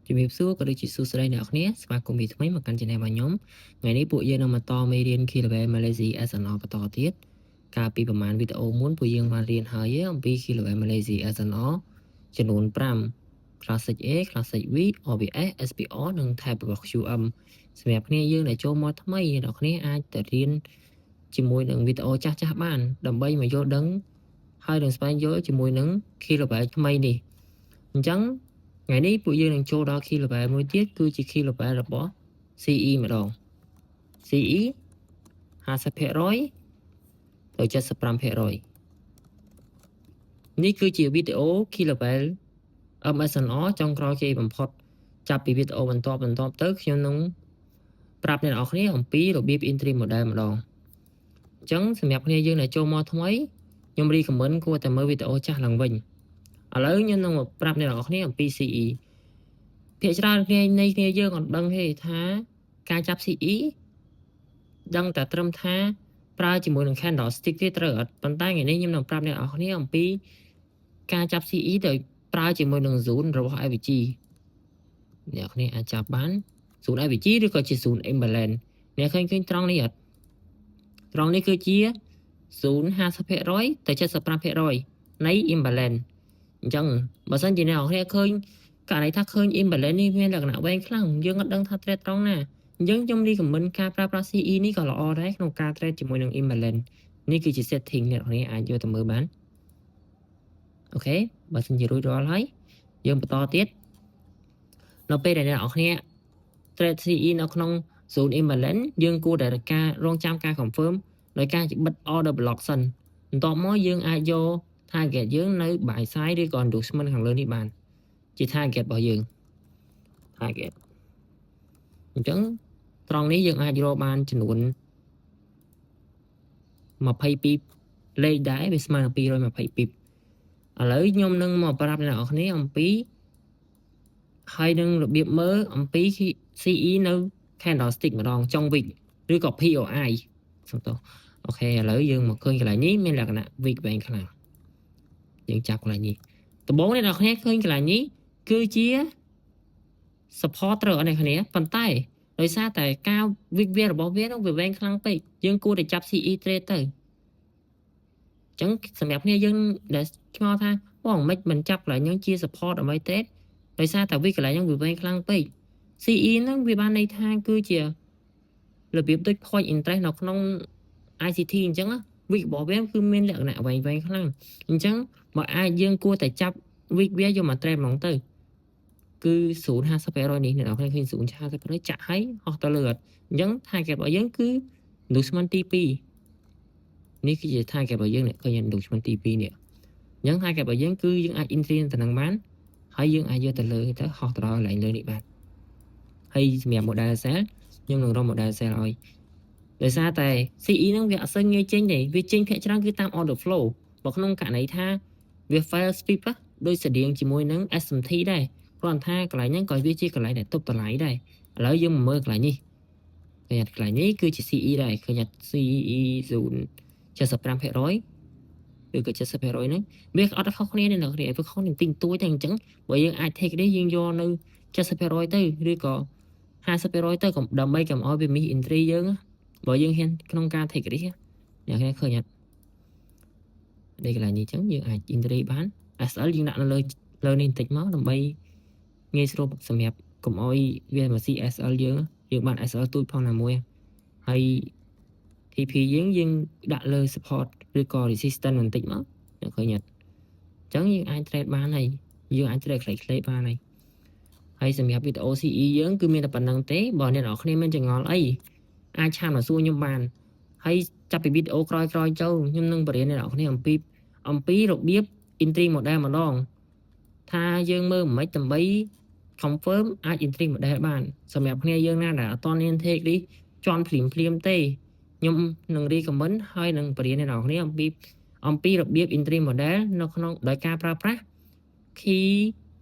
ជំរាបសួរក៏ដូចជាសួស្តីអ្នកនរគ្នាស្វាគមន៍ពីថ្មីមកកាន់ Channel របស់ខ្ញុំថ្ងៃនេះពួកយើងនឹងបន្តមេរៀន Key Level Malaysia SNR បន្តទៀតកាលពីប្រហែលវីដេអូមុនពួកយើងបានរៀនហើយអំពី Key Level Malaysia SNR ចំនួន5 Classic A, Classic V, RBS, SPR និង Type របស់ QM សម្រាប់គ្នាយើងដែលចូលមកថ្មីអ្នកនរគ្នាអាចទៅរៀនជាមួយនឹងវីដេអូចាស់ៗបានដើម្បីមកយល់ដឹងហើយនឹងស្វែងយល់ជាមួយនឹង Key Level ថ្មីនេះអញ្ចឹងថ្ងៃនេះពួកយើងនឹងចូលដល់ key level មួយទៀតគឺជា key level របស់ CE ម្ដង CE 50%ទៅ75%នេះគឺជាវីដេអូ key level MSNR ចុងក្រោយគេបំផុតចាប់ពីវីដេអូបន្ទាប់បន្ទាប់ទៅខ្ញុំនឹងប្រាប់អ្នកនរគ្នាអំពីរបៀប entry model ម្ដងអញ្ចឹងសម្រាប់គ្នាយើងដែលចូលមកថ្មីខ្ញុំ recommend គួរតែមើលវីដេអូចាស់ឡើងវិញឥឡូវខ្ញុំនឹងមកប្រាប់អ្នកនរគ្នាអំពី CE ភាគច្រើនគ្នានៃគ្នាយើងអត់ដឹងទេថាការចាប់ CE ដឹងតែត្រឹមថាប្រើជាមួយនឹង candlestick ទេត្រូវអត់ប៉ុន្តែថ្ងៃនេះខ្ញុំនឹងប្រាប់អ្នកនរគ្នាអំពីការចាប់ CE ដោយប្រើជាមួយនឹង zone របស់ FVG អ្នកគ្នាអាចចាប់បាន zone FVG ឬក៏ជា zone imbalance អ្នកឃើញឃើញត្រង់នេះអត់ត្រង់នេះគឺជា0 50%ទៅ75%នៃ imbalance អញ្ចឹងបើសិនជាអ្នកនរគ្នាឃើញករណីថាឃើញ imbalance នេះមានលក្ខណៈវែងខ្លាំងយើងអត់ដឹងថា trade ត្រង់ណាអញ្ចឹងខ្ញុំ recommend ការប្រើប្រាស់ CE នេះក៏ល្អដែរក្នុងការ trade ជាមួយនឹង imbalance នេះគឺជា setting អ្នកនរគ្នាអាចយកទៅមើលបាន OK បើសិនជារួចរាល់ហើយយើងបន្តទៀតនៅពេលដែលអ្នកនរគ្នា trade CE នៅក្នុង zone imbalance យើងគួរតែការរងចាំការ confirm ដោយការបិទ order block សិនបន្ទាប់មកយើងអាចយក target យើងនៅ buy side ឬក៏ inducement ខាងលើនេះបានជា target របស់យើង target អញ្ចឹងត្រង់នេះយើងអាចរកបានចំនួន22លេខដែរវាស្មើនឹង220 pip ឥឡូវខ្ញុំនឹងមកប្រាប់អ្នកនរគ្នាអំពីហើយនឹងរបៀបមើលអំពី CE នៅ candlestick ម្ដងចុង wick ឬក៏ POI សុំទោស OK ឥឡូវយើងមកឃើញកន្លែងនេះមានលក្ខណៈ wick វែងខ្លាំងយើងចាប់កន្លែងនេះដំបូងអ្នកនរគ្នាឃើញកន្លែងនេះគឺជា support ត្រូវអត់អ្នកគ្នាប៉ុន្តែដោយសារតែការ wick វារបស់វានោះវាវែងខ្លាំងពេកយើងគួរតែចាប់ CE trade ទៅអញ្ចឹងសម្រាប់គ្នាយើងដែលឆ្ងល់ថាបងមិនមិនចាប់កន្លែងហ្នឹងជា support ដើម្បី trade ដោយសារតែ wick កន្លែងហ្នឹងវាវែងខ្លាំងពេក CE ហ្នឹងវាបានន័យថាគឺជារបៀបដូច point interest នៅក្នុង ICT អញ្ចឹង wick របស់វាគឺមានលក្ខណៈវែងវែងខ្លាំងអញ្ចឹងបើអាចយើងគួរតែចាប់ wick វាយកមក trade ហ្មងទៅគឺ0.50%នេះអ្នកនរគ្នាឃើញ0.50%ចាក់ឲ្យហោះទៅលើអត់អញ្ចឹង target របស់យើងគឺ inducement ទី2នេះគឺជា target របស់យើងនេះឃើញ inducement ទី2នេះអញ្ចឹង target របស់យើងគឺយើងអាច entry ទៅនឹងបានហើយយើងអាចយកទៅលើទៅហោះទៅដល់កន្លែងលើនេះបានហើយសម្រាប់ model sell ខ្ញុំនឹងរក model sell ឲ្យដោយសារតែ CE ហ្នឹងវាអត់សូវងាយចេញទេវាចេញភាគច្រើនគឺតាម order flow បើក្នុងករណីថាវា fail sweep ដូចស្តៀងជាមួយនឹង SMT ដែរគ្រាន់ថាកន្លែងហ្នឹងក៏វាជាកន្លែងដែលទប់តម្លៃដែរឥឡូវយើងមកមើលកន្លែងនេះឃើញកន្លែងនេះគឺជា CE ដែរឃើញ CE 0 75%ឬក៏70%ហ្នឹងវាអត់ខុសគ្នាទេអ្នកគ្នាវាខុសនឹងទីងទួចតែអញ្ចឹងបើយើងអាច take នេះយើងយកនៅ70%ទៅឬក៏50%ទៅដើម្បីកុំឲ្យវា miss entry យើងបើយើងហ៊ានក្នុងការ take risk អ្នកគ្នាឃើញអត់នេះកន្លែងនេះអញ្ចឹងយើងអាច entry បាន SL យើងដាក់នៅលើលើនេះបន្តិចមកដើម្បីងាយស្រួលសម្រាប់កុំឲ្យវាមកស៊ី SL យើងយើងបាន SL ទូចផងណាមួយហើយ TP យើងយើងដាក់លើ support ឬក៏ resistance បន្តិចមកអ្នកឃើញអត់អញ្ចឹងយើងអាច trade បានហើយយើងអាច trade ខ្លីៗបានហើយហើយសម្រាប់វីដេអូ CE យើងគឺមានតែប៉ុណ្្នឹងទេបើអ្នកនរគ្នាមានចម្ងល់អីអាច chat មកសួរខ្ញុំបានហើយចាប់ពីវីដេអូក្រោយៗចូលខ្ញុំនឹងបរៀនអ្នកនរគ្នាអំពីអំពីរបៀប entry model ម្ដងថាយើងមើលមិនដើម្បី confirm អាច entry model បានសម្រាប់គ្នាយើងណាដែលអត់ទាន់រៀន take នេះជន់ភ្លាមភ្លាមទេខ្ញុំនឹង recommend ហើយនឹងបរៀនអ្នកនរគ្នាអំពីអំពីរបៀប entry model នៅក្នុងដោយការប្រើប្រាស់ key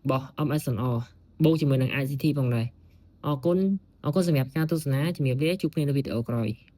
របស់ MSNR បូកជាមួយនឹង ICT ផងដែរអរគុណអរគុណសម្រាប់ការទស្សនាជំរាបលាជួបគ្នានៅវីដេអូក្រោយ។